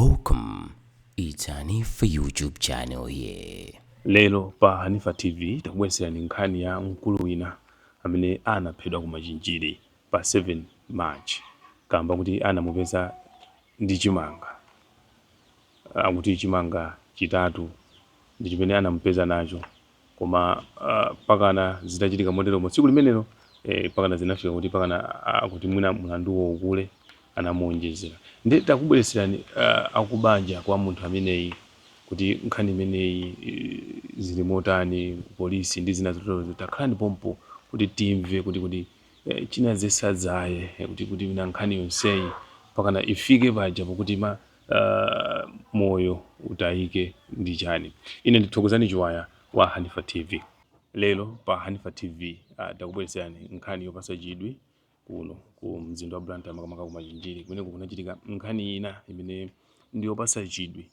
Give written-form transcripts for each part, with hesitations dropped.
Welcome. It's Hanifa YouTube channel here. Lero pa Hanifa TV takubweretserani nkhani ya mkulu wina amene anaphedwa ku Machinjiri pa 7 March kamba kuti anamupeza ndi chimanga. Akuti chimanga chitatu ndi chimene anamupeza nacho koma pakana zitachitika moteromo tsiku limenelo pakana zinafika kuti pakana akuti mwina mlanduwo ukule anamuonjezera. Nde takubweretserani akubanja kwa munthu ameneyi kuti nkhani imeneyi zili motani ku polisi ndi zina zoterozo. Takhalani pompo kuti timve kuti chinadzetsa dzaye kuti na nkhani yonseyi pakana ifike paja pokuti ma moyo utayike ndi chani. Ine ndi Thokozani Chiwaya wa Hanifa TV. Lero pa Hanifa TV takubweretserani nkhani yopatsa chidwi kuno ku mzinda wa Blantyre, makamaka ku Machinjiri kumeneko kunachitika nkhani ina imene ndi yopatsa chidwi.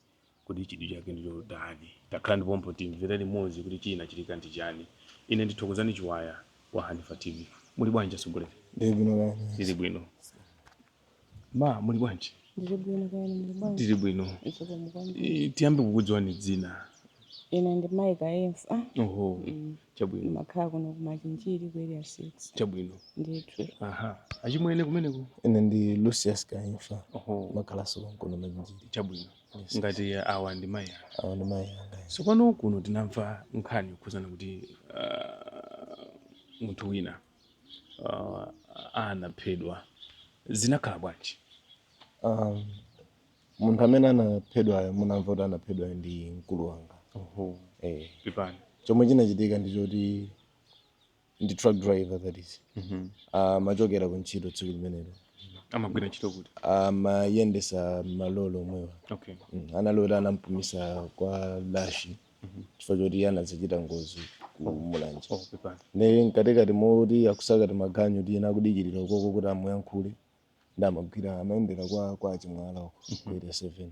Kodi chidwi chake ndi chotani? Takhalani pompo timvere limodzi kuti chinachitika ndi chani. Ine ndi Thokozani Chiwaya wa Hanifa TV. Muli bwanji atsogoleri? Ndili bwino kaya. Ndili bwino. Ma, muli bwanji? Ndili bwino, kaya muli bwanji? Ndili bwino. Zikomo kwambiri. Tiyambe kukudziwani dzina. Ine ndi Mayi Kaimfa. Oho. Chabwino. Ndimakhala kuno ku Machinjiri ku Area 6. Chabwino. Ndithu. Aha. Achimwene kumeneko? Ine ndi Lucius Kaimfa. Oho. Makhalanso konkuno Machinjiri. Chabwino. Yes. Ngati awa ndi mayi anu. Awa ndi mayi anga. Tsopano kuno tinamva nkhani yokhuzana kuti munthu wina anaphedwa. Zinakhala bwanji? Munthu amene anaphedwayo, munamva kuti anaphedwayo ndi mkulu wanga. Oho. Eh. Pepani. Chomwe chinachitika ndi choti ndi truck driver, that is. Amachokera ku ntchito tsiku limenelo. Amagwira ntchito kuti? Amayendesa malolo omwewa. Analoti anampumisa kwa Lashi chifukwa choti anadzachita ngozi ku Mulanje. Oh, pepani. Ne mkatikati moti akusaka maganyu tina akudikirira ukoko kuti amuyankhule, ndi amagwira amayendera kwa Chimwala uko ku Area 7.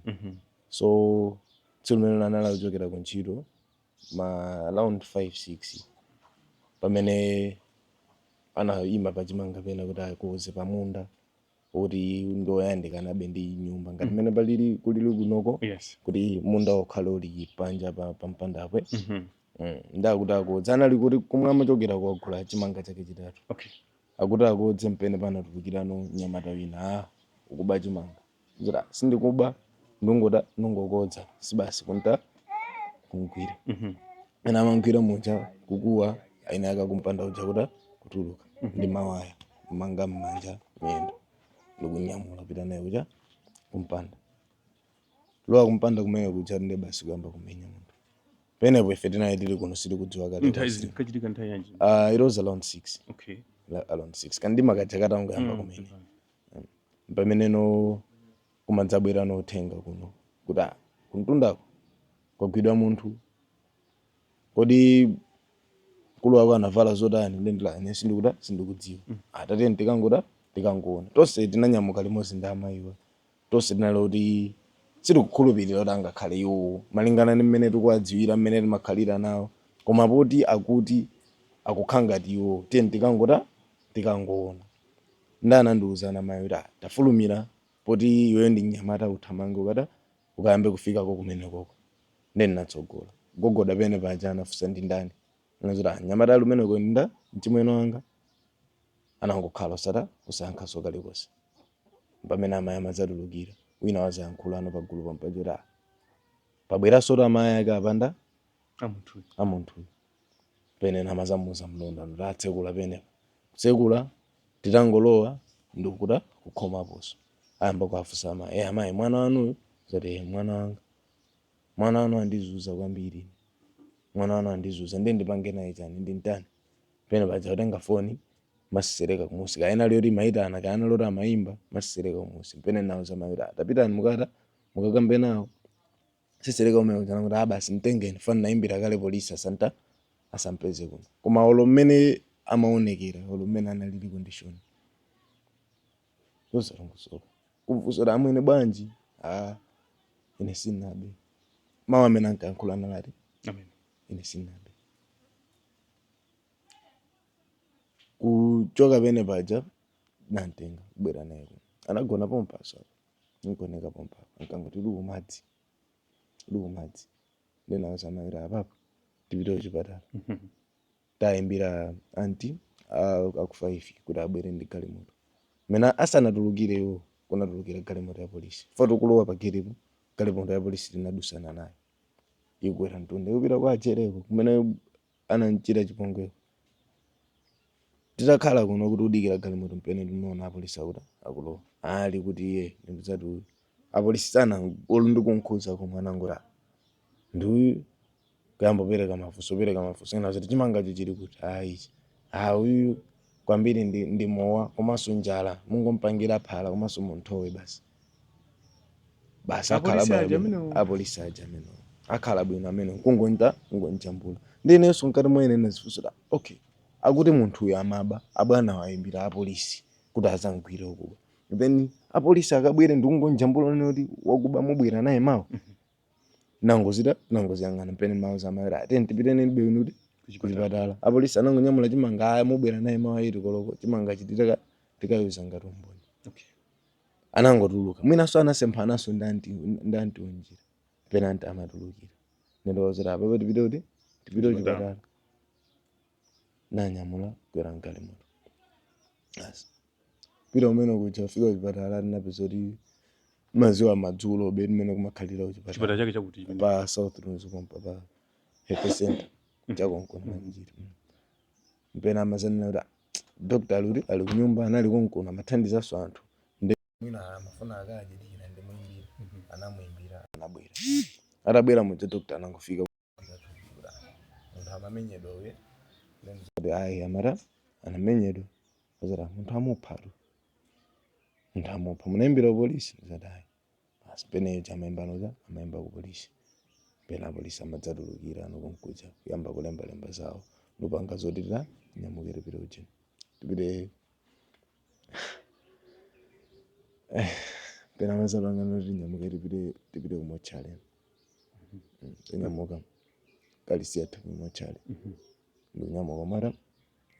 So tsiku limenelo anali akuchokera ku ntchito ma around 5 6 pamene anayima pachimanga pena kuti akoze pamunda kuti ndoyandikanabe ndi nyumba ngati mmene palili kulili kunoko kuti munda ukhale uli panja pa mpandapwe. Ndakuti akodze, anali kuti kumwe amachokera kuwagula chimanga chake chitatu. Akuti akodze mpene panatulukirano mnyamata wina, ah, ukuba chimanga. Zira sindikuba, ndungota ndungokodza sibasi kunta kumgwira. Ena amamgwira muja kukuwa aina aka kumpanda uja kuta kutuluka ndi mawaya manga mmanja miyendo ndikunyamula pita naye kuja kumpanda, lowa kumpanda kumene kuja ndi basi kuyamba kumenya munthu. Penepo ife tinali tili kuno sitikudziwa kale. Nthawi zikachitika nthawi yanji? It was around 6. Around 6 kandi makaja katangoyamba kumene. Pameneno kumadzabwera nothenga kuno kuti ah, kumtundako kwagwidwa munthu, kodi mkulu wako anavala zotani? Ndendila ine sindikuta sindikudziwa. Atate tikangoda tikangoona tonse tinanyamuka limodzi ndi amayiwa. Tonse tinali kuti sitikukhulupirira kuti angakhale iwowo malingana ndi mmene tikuwadziwira, mmene timakhalira nawo, koma poti akuti akukhala ngati iwowo, tiye tikangota tikangoona. Ndi anandiuza anamayi kuti ah, tafulumira poti iweyo ndi mnyamata, uthamange ukata ukayambe kufikako kumenekoko. Ndi ndinatsogola gogoda pene paja, anafunsa ndi ndani, anazoti ah, mnyamata ali kumeneko nda mchimwene wanga. Anangokhala osata kusayankhaso kalikonse. Pamene amayi amadzatulukira, wina wazayankhula ano pagulu pampaja kuti ah, pabweranso amayi ake apanda amunthuyu amunthuyu. Pene namazamuza mlonda kuti atsekula penepa, kutsekula titangolowa ndikukuta kukhomaponso ayamba kuafunsa amayi, eh, amayi mwana wanuyu? Zati eh, mwana wanga, mwana wanu andizuza kwambiri, mwana wanu andizuza, ndiye ndipange naye chani, ndi mtani? Pene paja kutenga foni masisereka kumusi, kaya inali yoti mayitana, kaya inali yoti amayimba, masisereka kumusi. Pene nauza mayi kuti ah, tapitani mukata mukakambe nawo. Sisereka umene kuja kuti ah, basi mtengeni fani, nayimbira kale polisi asanta asampeze kuno. Koma olo mmene amaonekera, olo mmene analili condition zosalongosoka, kumfunsa kuti amwene bwanji, ah, ine sinabe. Mawu amene ankayankhula analati Amen. Ine sinabe. Kuchoka pene paja namtenga kubwera naye kuno, anagona pompaso apa. Nkoneka pompa ankangoti luwu madzi, luwu madzi. Ndinawuza amayi kuti apapa tipite kuchipatala. Tayimbira anti aku 5 kuti abwere ndi galimoto. Mena asanatulukire iwo, kunatulukira galimoto ya polisi. Foto kulowa pa gate, galimoto ya polisi tinadusana nayo ikukwera mtunda ikupita kwa ajereko kumene anamchita chipongweko. Titakhala kuno kuti udikira galimoto, mpene timaona apolisi akuti akulowa, ali kuti iye ndikudzati uyu. Apolisi sana olu ndikunkhuza komwe anangoti ndi uyu, kuyamba kupereka mafunso, pereka mafunso ena zoti chimangacho chili kuti, ayi ah, uyu kwambiri ndi mowa komanso njala, mungompangira phala komanso munthowe basi basi, akhala Apolisi aja bwino. amenewo? Apolisi aja amenewo akhala bwino amenewo, kungonta kungonjambula. Ndi inenso mkati mwa ine nazifunsa kuti okay, akuti munthu uyu amaba, abwana wayimbira apolisi kuti azamgwire ukuba, then apolisi akabwere ndikungonjambula nene kuti wakuba mubwera naye mawa. Nangozita nangoziyang'ana mpene mawu zamayera ati tipite nene bwino kuti kuchipatala. Apolisi anangonyamula chimanga, aya mubwera naye mawa iti koloko, chimanga chititaka tikayuza ngati umboni. Anangotuluka, mwinanso anasemphanaso ndi anti unjira pena anti amatulukira nendowazira apapo tipite kuti tipite kuchipatala. Kuchipatala nanyamula kwera mgalimoto basi, pita umene kuja. Kufika kuchipatala tinapeza kuti maziwa madzulo be mmene kumakhalira kuchipatala. Chipatala chake chakuti chimene? Pa South Lunzu pompa pa health center chakonkono Machinjiri. Mpena amazanena kuti doctor ali kuti ali kunyumba, anali konkono amathandizanso anthu, ndi mwina amafuna akadye, dikira ndimuimbira. Anamuimbira, anabwera. Atabwera muja doctor anangofika munthu amamenyedwa uye, kuti ayi amata anamenyedwa, azati munthu amuphatu, munthu amupha, munayimbira polisi? Ndizati ayi basi. Peneyo chamayimba noza amayimba ku polisi, pena apolisi amadzatulukira ano konkuja kuyamba kulembalemba zawo ndupanga zoti ta nyamukire pite ujeni tipite. Pena amazapanga noti nyamuke tipite kumotchale. Tinyamuka kalisiya thupi motchale, ndikunyamuka mara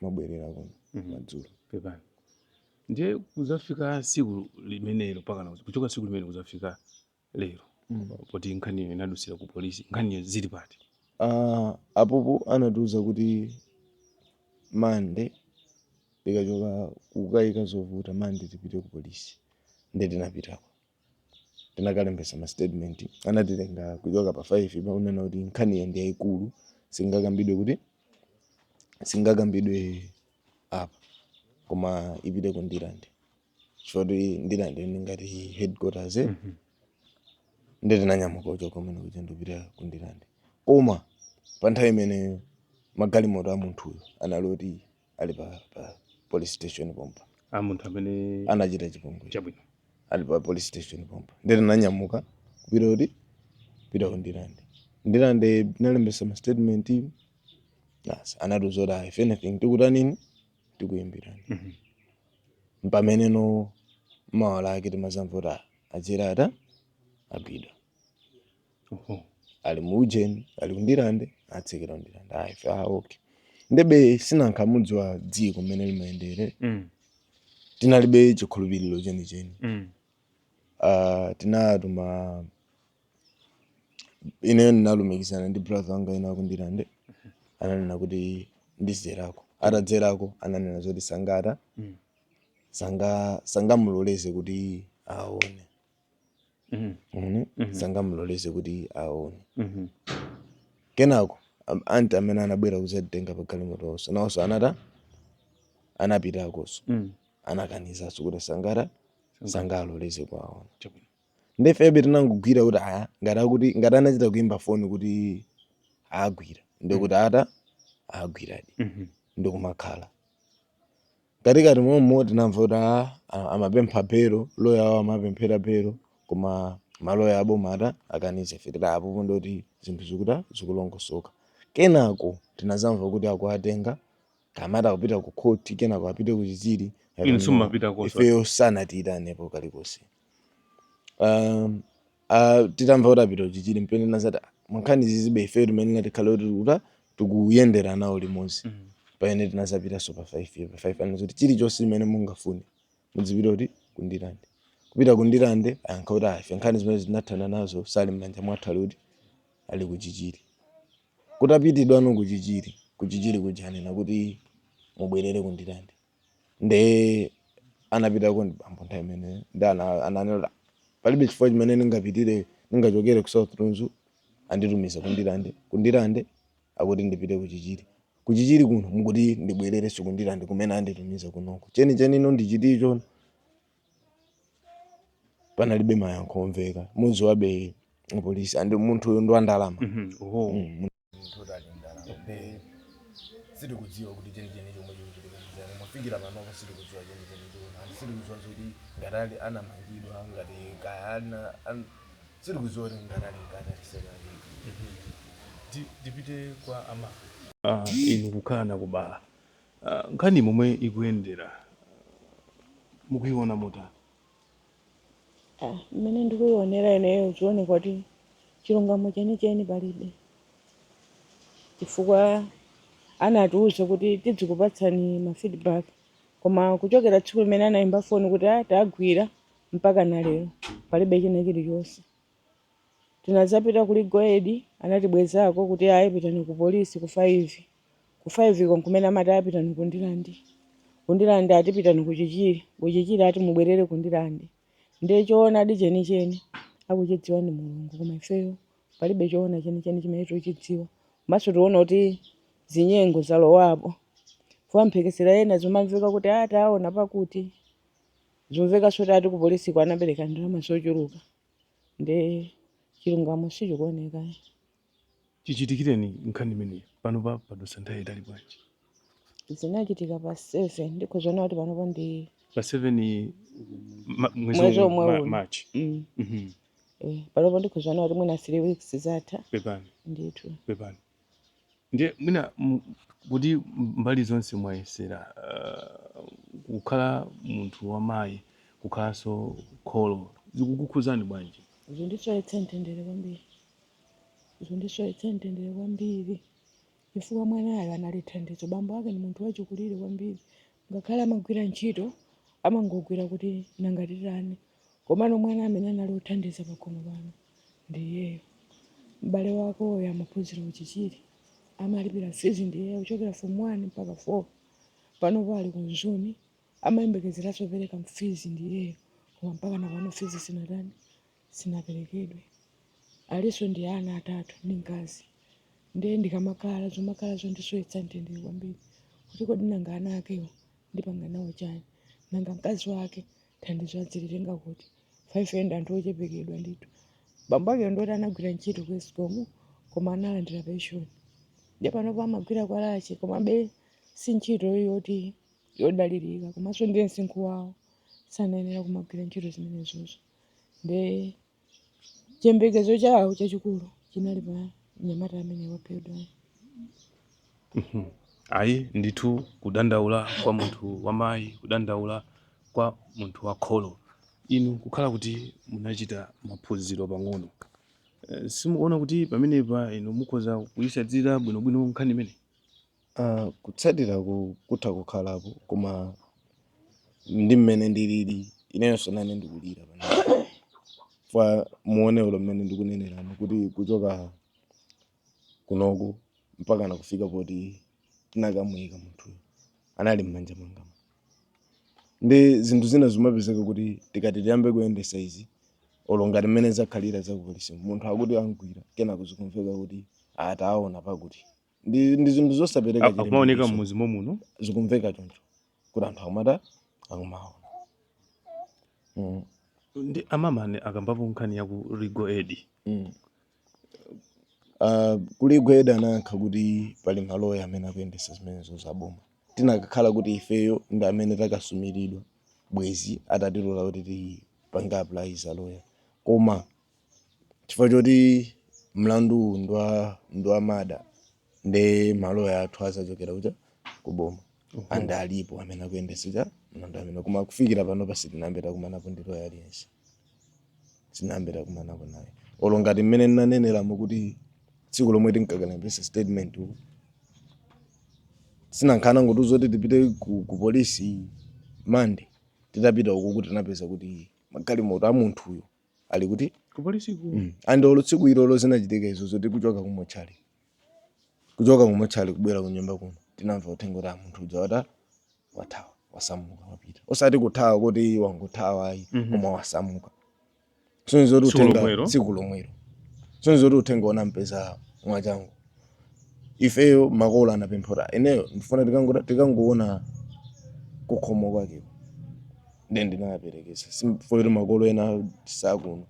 mabwerera kuno madzulo. Pepani, ndiye kuzafika tsiku limenelo pakana kuchoka tsiku limene kuzafika lero, poti nkhaniyo inadusira ku polisi, nkhaniyo zili pati? Ah, apopo anatiuza kuti Mande tikachoka kukayika zovuta, Mande tipite ku polisi. Ndi tinapitako, tinakalembesa ma statement. Anatitenga kuchoka pa 5 pakunena kuti nkhaniyo ndi yayikulu, singakambidwe kuti singakambidwe apa, koma ipite ku Ndirande, chifukwa kuti Ndirande ndi ngati headquarters, eh? Ndi tinanyamuka kuchoka kumene kuja ndikupita ku Ndirande, koma pa nthawi imeneyo magalimoto a munthuyo anali oti ali pa police station pompa. A munthu amene anachita chipongwe. Chabwino. Ali pa police station pompa. Ndi tinanyamuka kupita kuti kupita ku Ndirande. Ndirande tinalembesa ma statement basi, anatiuza kuti ah, if anything tikutanini, tikuyimbirani. Mpameneno mawa lake timazamva kuti ah, achera ata agwidwa. Ali mu ujeni, ali kundirande, atsekera kundirande. Ah, ife ah, okay, ndebe sinankhamudziwa dziko mmene limayendere. Tinalibe chikhulupiriro chenicheni. Tinatuma, ineyo ndinalumikizana ndi brother wanga ina akundirande, ananena kuti ndizerako. Atadzerako ananena zoti sangata sangamuloleze kuti aone. Sangamuloleze kuti aone. Kenako anti amene anabwera kuzatitenga pa galimoto onso nawonso anata anapitakonso. Anakanizanso kuti sangata sangaloleze kuaona. Ndifebe tinangogwira kuti aya, ngati akuti ngati anachita kuimba foni kuti agwira, ndikuti ata agwiradi. Ndikumakhala katikati momwe tinamva kuti amapempha belo, loya wawo amapemphera belo, koma maloya aboma ata akaniza. Ife titi apopo ndoti zinthu zikuta zikulongosoka. Kenako tinazamva kuti akuatenga kamata kupita ku khoti, kenako apite ku Chichiri. Inu simumapita koso? Ifeyo sanatiyitanepo kalikonse. Titamva kuti apita ku Chichiri, mpene nazati mwankhani zizibe ifeyo timenena tikhale kuti tikuta tikuyendera nawo limodzi. Pamene tinazapitanso pa 5 pa 5 anazoti chilichonse chimene mungafune mudzipita kuti kundirande. Kupita ku Ndirande ayankha kuti "Ah, ife nkhani zimene tinathana nazo, sali m'manja mwathu, ali kuti ali ku Chichiri." Kutapitidwano ku Chichiri, ku Chichiri kuja anena kuti mubwerere ku Ndirande. Nde anapitako ndi bambo nthawi imeneyo, ndi ananena kuti palibe chifukwa chimene ndingapitire, ndingachokere ku South Lunzu, anditumiza ku Ndirande, ku Ndirande akuti ndipite ku Chichiri, ku Chichiri kuno mukuti ndibwererenso ku Ndirande kumene anditumiza kunoko. Chenicheni ino ndichiticho? Panalibe mayankho omveka. Mudziwabe polisi andi munthuyo ndi wa ndalama. Oho. Munthu uti ali ndalama, nde sitikudziwa kuti chenicheni chomwe chikuchitika ndi chani. Mafikira panopo sitikudziwa chenicheni chomwe anthu, sitikudziwa zoti ngati ali anamangidwa, ngati kaya sitikudziwa kuti ngati ali mkati alisekali. Ndipite kwa ama. Inu kukhala nakubala, nkhani momwe ikuyendera mukuiona motani? Ah, mmene ndikuionera ineyo, zioneka kuti chilungamo chenicheni palibe, chifukwa anatiuza kuti tidzikupatsani ma feedback, koma kuchokera tsiku limene anayimba foni kuti ah, tagwira, mpaka na lero palibe china chilichonse. Tinadzapita ku legal aid, anatibwezako kuti ayi, pitani ku polisi ku 5. Ku 5 ko nkumene amati apitani ku Ndirande, ku Ndirande ati pitani ku Chichiri, ku Chichiri ati mubwerere ku Ndirande. Ndiye choonadi chenicheni akuchidziwa ndi Mulungu, koma ifeyo palibe choona chenicheni chimene tikuchidziwa. Komanso tiona kuti zinyengo zalowapo, fuwa mphekesera ena zimamveka kuti ah, taona pakuti zimvekanso kuti ati ku polisiko anapereka ndalama zochuluka, ndi chilungamo sichikuoneka. Chichitikireni nkhani imeneyi, pano padutsa nthawi itali bwanji? Zinachitika pa 7, ndikhozaona kuti panopo ndi Pa 7 mwezi mwezi omwe omwe uno. March. Panopo ndikhozaona kuti mwina 3 weeks zatha. Pepani. Ndithu. Pepani. Ndiye mwina kuti mbali zonse mwayesera, kukhala munthu wamayi, kukhalanso kholo, zikukukhuzani bwanji? Zindisowetsa mtendere kwambiri, zindisowetsa mtendere kwambiri, chifukwa mwanayo anali thandizo. Bambo ake ni munthu wachikulire kwambiri, ngakhale amagwira ntchito, amangogwira kuti nanga titani, komano mwana amene anali othandiza pakhomo pano ndi iyeyo. M'bale wake oyo amaphunzira kuChichiri, amalipira fees ndi iyeyo kuchokera form 1 mpaka 4. Panopo ali ku Mzuni, amayembekezeranso kupereka fees ndi iyeyo, koma mpaka na pano fees sinatani, sinaperekedwe. Alinso ndi ana atatu ndi mkazi. Ndiye ndikamakhala, zomakhala zondisowetsa mtendere kwambiri, kuti kodi nanga ana akewo ndipanga nawo chani? Nanga mkazi wake thandizo adzilitenga kuti? Ife ndi anthu ochepekedwa ndithu. Bambo ake ndoti anagwira ntchito ku Escom, koma analandira pension, ndiye panopo amagwira kwa Lache, komabe si ntchito yoti yodalirika, komanso ndiye msinkhu wawo sanayenera kumagwira ntchito zimenezozo. Ndi chiyembekezo chawo chachikulu chinali pa mnyamata amene waphedwa. Ayi ndithu, kudandaula kwa munthu wamayi, kudandaula kwa munthu wa kholo. Inu kukhala kuti munachita maphunziro pang'ono, simukuona kuti pamenepa inu mukhoza kuyitsatira bwinobwino nkhani imene? Kutsatira kutha kukhalapo, koma ndi mmene ndilili inenso nane ndikulira pano fa muonero mmene ndikunenerano kuti kuchoka kunoku mpaka nakufika poti tinakamuyika munthuyo, anali m'manja mwangamo. Ndi zinthu zina zimapezeka kuti tikati tiyambe kuyendesa izi, olo ngati mmene zakhalira zakupolisi, munthu akuti angwira, kenako zikumveka kuti ataona pakuti ndi zinthu zosapereka Akumaoneka chilimbikitso. mmuzi momuno. Zikumveka choncho kuti anthu akumata akumaona. Ndi amamane akambapo nkhani ya ku legal aid. Ku legal aid anayankha kuti pali maloya amene akuyendesa zimenezo zaboma. Tinakakhala kuti ifeyo ndi amene takasumiridwa, bwezi atatilola kuti tipange apply za lawyer, koma chifukwa choti mlandu uwu ndi wa murder, ndi maloya athu azachokera kucha kuboma, and alipo amene akuyendesa cha mlandu amene, koma kufikira pano sitinayambe takumanapo ndi loya aliyense, sinayambe takumanapo naye. Olo ngati mmene ndinaneneramo kuti tsiku lomwe tinkakalembesa statement uku, sinankhana ngotiuza kuti tipite ku polisi Mande. Titapita uku kuti tinapeza kuti Magalimoto a munthuyo ali kuti? Kupolisiku. And olo tsiku ilolo zinachitika izo zoti kuchoka kumotchale, kuchoka kumotchale kubwera kunyumba kuno, tinamva uthenga kuti ah, munthu uja wata wathawa, wasamuka, wapita. Osati kuthawa kuti wangothawa ayi, koma wasamuka. Sonzo kuti Tsiku uthenga lomwelo? Tsiku lomwelo. Sonzo kuti uthenga unampeza mwachangu. Ifeyo makolo anapempha kuti ineyo ndifuna tikangoona kukhomo kwakeko, nde ndinawaperekeza. Simfo makolo ena sakuno,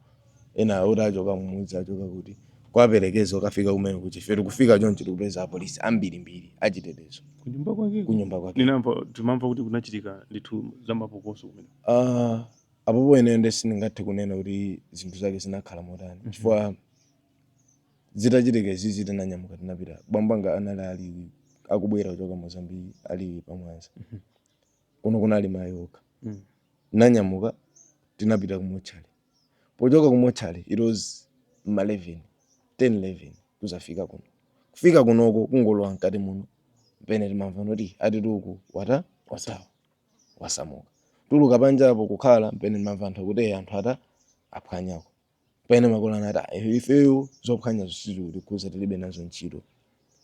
ena oti achoka mumudzi, achoka kuti kwaperekeza, ukafika kumene kuti ife tikufika chonchi, tikupeza apolisi ambirimbiri achitetezo. Kunyumba kwake? Kunyumba kwake. Ninamva, timamva kuti kunachitika ndithu zamapokoso kumene. Ah, apopo ineyo nde sindingathe kunena kuti zinthu zake zinakhala motani, chifukwa zitachitika izizi tinanyamuka, tinapita. Bambo anga anali ali akubwera kuchoka Mozambique, ali pamwanza kuno, kunali mayi okha. Nanyamuka, tinapita ku mochari. Pochoka ku mochari it was ma 11, 10, 11 kuzafika kuno. Kufika kunoko, kungolowa mkati muno, pene timamva kuti atiti uku wata wathawa, wasamuka. Tuluka panjapo kukhala, mpene timamva anthu akuti, "Eh, anthu ata aphwanyako." Pene makolo anati, "Ah, ifeyo zophwanya sizikutikhuza, tilibe nazo ntchito.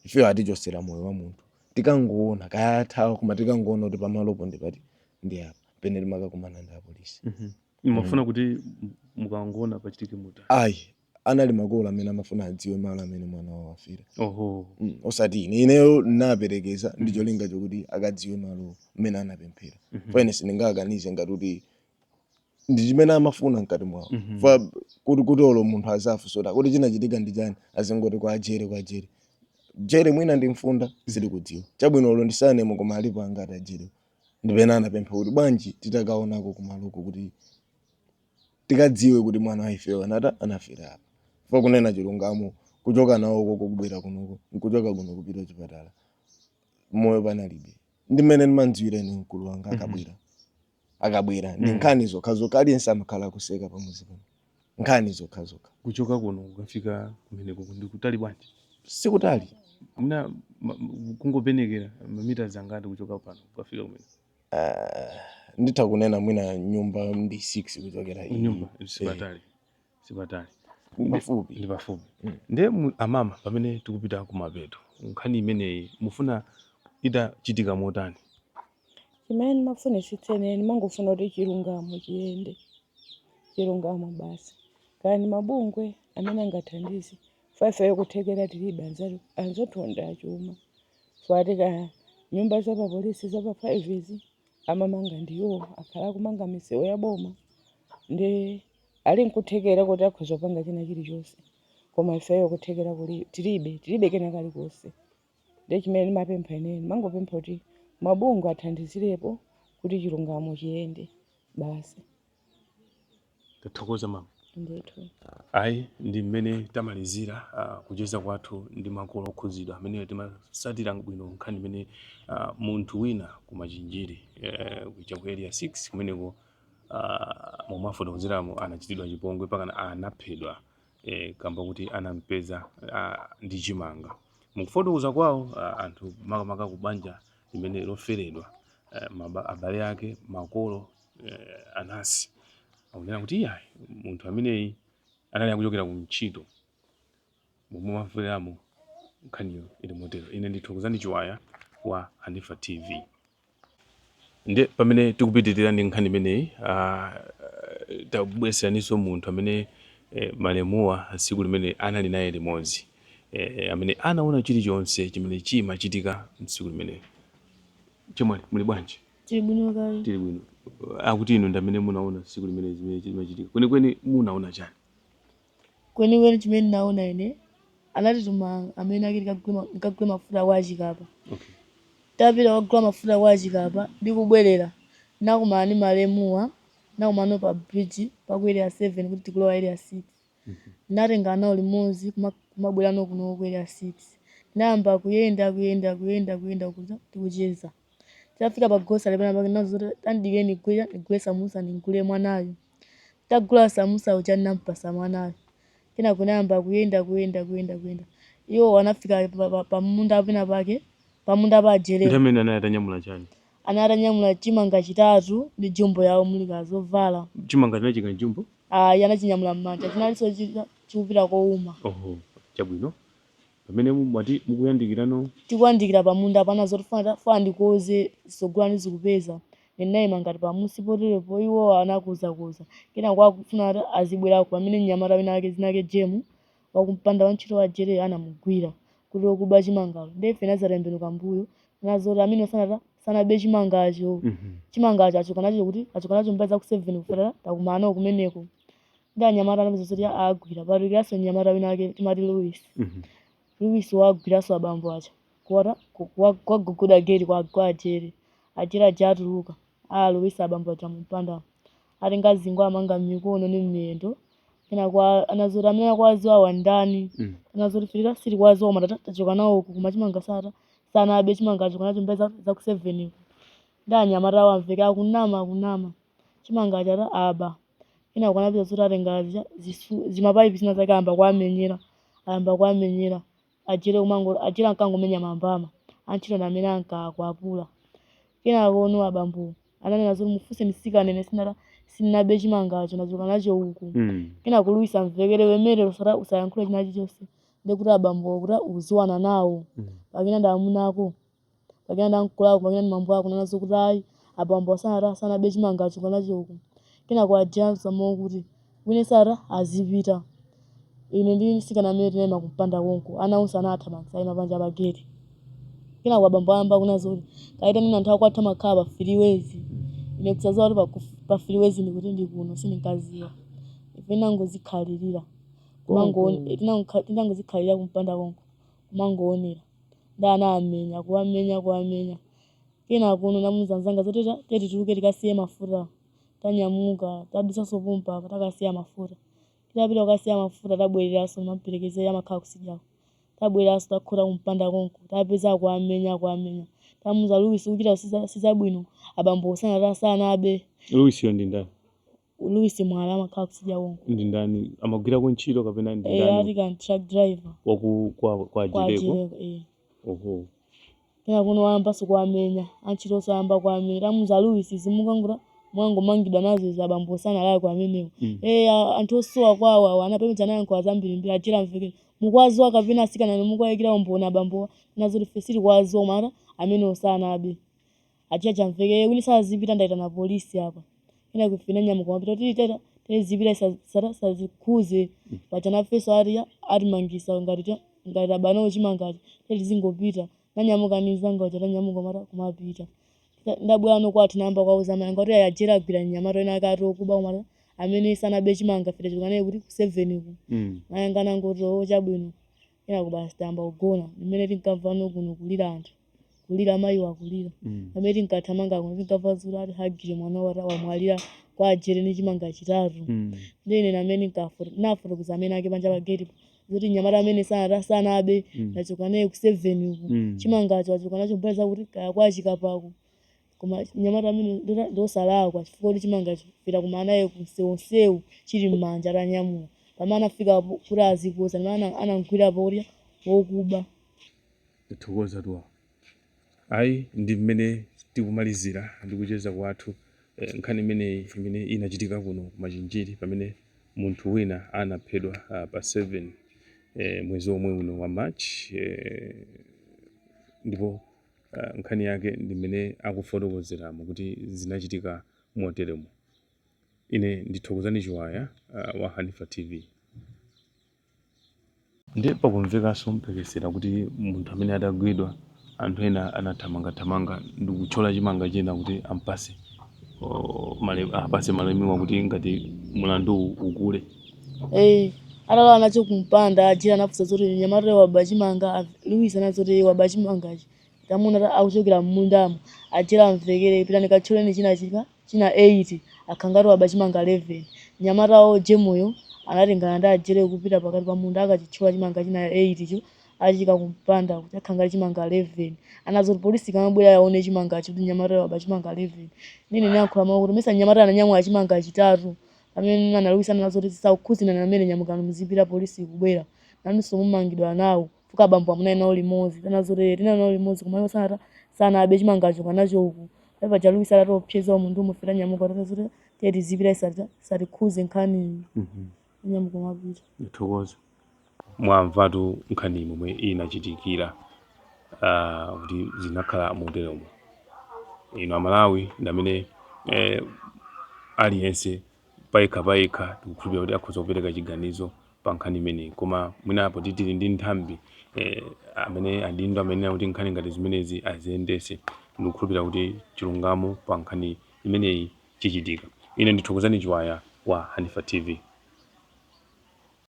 Ifeyo atichosera moyo wa munthu, tikangoona kaya athawa, koma tikangoona kuti pamalopo ndipati ndi apa." Pene timakakumana ndi apolisi. Mumafuna kuti mukangoona pachitike motani? Ayi, anali makolo amene amafuna adziwe malo amene mwana wawo wafera. Oho. Osati ine. Ineyo naperekeza ndi cholinga chokuti akadziwe malo mmene anapemphera. Pa ine sindingakanize ngati kuti ndi chimene amafuna mkati mwawo. Fa kuti olo munthu azafunsa kuti chinachitika ndi chani, azingoti kwa ajere, kwa ajere jere, mwina ndi mfunda, sitikudziwa. Chabwino, olo ndisanemo, koma alipo angati ajere. Ndipena anapempha kuti bwanji titakaonako kumaloko kuti tikadziwe kuti mwana wa ifeyo anata anafera apa. Fa kunena chilungamo, kuchoka nawo koko kubwera kunoko, nkuchoka kuno kupita kuchipatala, moyo panalibe. Ndi mmene ndimandziwira ine mkulu wanga. Akabwera ndi nkhani zokha zokha. Aliyense amakhala akuseka pamuzi pano, nkhani zokha zokha. Kuchoka kuno kukafika kumeneko ndi kutali bwanji? Sikutali. Mna kungopenekera mamita zangati kuchoka pano kukafika kumene? Nditha kunena mwina nyumba ndi 6 kuchokera iyi. Nyumba sipatali, sipatali. Pafupi. Ndi pafupi. Ndiye amama, pamene tikupita kumapeto, nkhani imeneyi mufuna itachitika motani? Chimene ndimafunitsitsa ine, ndimangofuna kuti chilungamo chiyende, chilungamo basi. Kaya ndi mabungwe amene angathandize, ifeyo kuthekera tilibe. Anzathu ndi achuma, fatika nyumba za papolisi za pa 5 izi amamanga ndiwo, akhala akumanga misewu ya boma, ndi ali nkuthekera kuti akhoza kupanga china chilichonse, koma ifeyo kuthekera kuli tilibe, tilibe kena kalikonse. Ndi chimene ndimapempha ineyo, ndimangopempha kuti mabungwe athandizirepo kuti chilungamo chiyende basi. Tathokoza, mama. Ndithu. Ayi, ndi mmene tamalizira kucheza kwathu ndi makolo okhuzidwa amene timasatira bwino nkhani imene munthu wina kumachinjiri, kuja ku Area 6 kumeneko, momwe afotokozeramo, anachitidwa chipongwe pakana anaphedwa, kamba kuti anampeza ndi chimanga. Mukufotokoza kwawo, anthu makamaka ku banja limene loferedwa, abale ake, makolo, anasi akunena kuti iyayi, munthu ameneyi anali akuchokera ku ntchito momwe maferamo. Nkhaniyo ili motero. Ine ndithokozani Chiwaya wa Hanifa TV. Ndiye pamene tikupitirira ndi nkhani imeneyi, tabwereseraninso munthu amene malemuwa tsiku limene anali naye limodzi, amene anaona chilichonse chimene chimachitika mtsiku limeneli. Chemwali, muli bwanji? Tili bwino kale. Tili bwino. Akuti inu ndi amene munaona tsiku limene zimene chimachitika. Kwenikweni munaona chani? Kwenikweni chimene ndinaona ine, anatituma amene ake tikagule mafuta kwa Achikapa. Tapita kukagula mafuta kwa Achikapa ndi kubwerera, nakumana ndi malemuwa, nakumana pa bridge pa ku Area 7 kuti tikulowa Area 6. Natenga nawo limodzi kumabwera no kuno ku Area 6. Tinayamba kuyenda, kuyenda, kuyenda, kuyenda, kuza tikucheza. Titafika pa grocery pena pake, ndinamuuza kuti tandidikire ndigule samusa, ndigule mwanayo. Tagula samusa uja, ndinampasa mwanayo. Kenako kunayamba kuyenda, kuyenda, kuyenda, kuyenda. Iwo anafika pamunda pena pake, pamunda pa Ndi Ajerewo. Amene anali atanyamula chani? Anali atanyamula chimanga chitatu ndi jumbo yawo muli kazovala. Chimanga chinachika mjumbo? Ayi, anachinyamula m'manja, chinalinso chikupita kowuma. Oho, chabwino. Pamene mwati mukuyandikirano? Tikuyandikira pamunda pana zoti funa ndikoze zisogolo ndizikupeza. Ndinayima ngati pamusi poterepo, iwo anakuzakuza. Kenako akufuna kuti azibwerako pamene mnyamata wina wake dzina lake Jemu wakumpanda wantchito wa Jere anamugwira kuti wokuba chimangalo. Ndiye ife tinazatembenuka mbuyo nazoti amene sanata sanabe chimangacho. Chimangacho achoka nacho kuti achoka nacho mbali za ku 7 kufuna takumana nawo kumeneko. Ndi anyamata anapeza zoti agwira. Patukiranso mnyamata wina wake timati Louis. Louis wagwiranso abambo aja. Kuwata kuwagogoda gate kwa Ajere. Ajere aja atuluka. Alowesa abambo aja mumpanda. Atenga zingwe amanga m'mikono ndi m'miyendo. Kenako anazoti amene akwaziwa awa ndani. Anazoti filira sitikwaziwa koma tachoka nawo uku koma chimanga sata sanabe chimanga achoka nacho mbali za ku 7 ku. Ndi anyamata awo amveka akunama akunama. Chimanga aja aba. Kenako anapeza zoti atenga zimapaipi zina zake ayamba kuwamenyera. Ayamba kuwamenyera. Ajere kumango ajere ankangomenya mambama. Antchito ndi amene ankakwapula. Kenako ono abambo ananena zoti mufunse mtsikana ine sinabe chimangacho ndachoka nacho uku. Kenako Louis amvekere wemere usayankhule china chilichonse. Ndekuti abambo kuti uziwana nawo. Pakena ndi amuna ako. Pakena ndi ankulu ako, pakena ndi mambo ako nanazo kuti ayi abambo sanata sanabe chimanga achoka nacho uku. Kenako aja anasamawo kuti wina sata azipita. Ine ndi mtsikana amene tinayima kumpanda konko. Ana onse anathamangitsa ayima panja pa gate. Kenako abambo ayamba kunazo kuti kayitaneni anthu akwathu amakhala pa freeways. Ine kusadziwa kuti pa freeways ndikuti ndi kuno sindinkadziwa. Ife tinangozikhalirira. Tinangozikhalira kumpanda konko kumangoonera. Ndi anamenya kuwamenya kuwamenya. Kenako ono namuuza mnzanga zoti tiye tituluke tikasiye mafuta. Tanyamuka tadusanso pompa apa takasiya mafuta. Titapita kukasiya mafuta tabwereranso namperekezera amakhala kusidyako. Tabwereranso takhota kumpanda konko tapeza akuwamenya akuwamenya. Tamuuza Louis ukuchita sizabwino abambo sanata sanabe. Louis yo ndi ndani? Louis Mwala amakhala kusidya konko. Ndi ndani? Amagwirako ntchito kapena ndi Eh, ndani? ati kan truck driver. Waku kwa Kwa Ajereko? Ajereko, eh. Oho. Kenako kuno wayambanso kuwamenya. Antchito ayamba kuwamenya. Tamuuza Louis zimukangura mwangomangidwa nazo izi abambo sanalakwe amenewo. Eh, anthu osowa kwawo awa anapemedza anayankhula zambirimbiri ajera amvekere. Mukwaziwa kapena asikana mukwayikira umboni abambowa nazo ife sitikwaziwa koma amenewo sanabe. Achiya chamvekere wini sazipita ndayitana polisi apa. Kenako ife tinanyamuka kumapita kuti teta tizipita sazikhuze. Paja nafenso ati atimangisa ngati ngati abanawo chimangachi tizingopita. Nanyamuka ndi mnzanga uja tanyamuka kumapita. Ndabwera no kwathu nayamba kuwauza amayi anga kuti ajera agwira mnyamata wina ake ati okuba koma amene sanabe chimanga ife tachoka naye kuti ku 7 ku. Mayi anga anangoti oo chabwino. Kenako basi tayamba kugona. Mmene tinkamva no kuno kulira anthu. Kulira amayiwo akulira. Pamene tinkathamanga kuno tinkamva zoti ati hagire mwana wamwalira kwa ajere ndi chimanga chitatu. Ndiye ine namene nafotokoza amene ake panja pa gate zoti mnyamata amene sanata sanabe ndachoka naye ku 7 ku. Chimangacho achoka nacho mbali zakuti kaya kwa chikapako. Koma mnyamata amene ndosalakwa chifukwa kuti chimangacho pita kumana naye kumsewu chili m'manja atanyamula. Pamene anafika kuti azikoza pamene anamugwirapo kuti wokuba. Tathokoza tuwa. Ayi, ndi mmene tikumalizira ndi kucheza kwathu nkhani imeneyi imene inachitika kuno ku Machinjiri pamene munthu wina anaphedwa pa 7 mwezi omwe uno wa March, ndipo nkhani yake ndi mmene akufotokozeramo kuti zinachitika moteremo. Ine ndithokozani Chiwaya wa Hanifa TV. Ndiye pakumvekanso mphekesera kuti munthu amene atagwidwa anthu ena anathamangathamanga ndi kuthyola chimanga china kuti ampase apase malemiwa kuti ngati mulandu ukule. Eh, atalowa nacho kumpanda ajira anafunsa zoti mnyamata waba chimanga. Louis anazoti waba chimangachi. Tamuna akuchokera mmundamo. Ajira amvekere pitani kathyoleni china chika china 8 akhangati waba chimanga 11. Mnyamata wawo Jemuyo anatengana ndi ajere kupita pakati pa munda akachithyola chimanga china 8 cho achika kumpanda kuti akhangati chimanga 11. Anazoti polisi ikamabwera yaone chimangacho kuti mnyamata waba chimanga 11. Nene ndinayankhula mawu kuti mesa mnyamata ananyamula chimanga chitatu. Pamene ana Louis anazoti zisakukhuzina amene nyamukano muzipita polisi ikubwera. Nanunso mumangidwa nawo. Fuka abambo amunali nawo limodzi. Anazoti tinali nawo limodzi koma iwo sanata sanabe chimangacho kanacho uku. Pamene paja Luis atatiopseza munthu umufe tanyamuka tatazoti tiye tizipita isatikhuze nkhaniyi. Tanyamuka mapita. Ndithokoze. Mwamvatu nkhani momwe inachitikira kuti zinakhala moteromo. Inu Amalawi ndi amene aliyense payekha payekha tikukhulupirira kuti akhoza kupereka chiganizo pa nkhani imeneyi, koma mwinapo titili ndi nthambi amene adindo amene kuti nkhani ngati zimenezi aziyendese, ndikukhulupirira kuti chilungamo pa nkhani imeneyi chichitika. Ine ndithokozani Chiwaya wa Hanifa TV.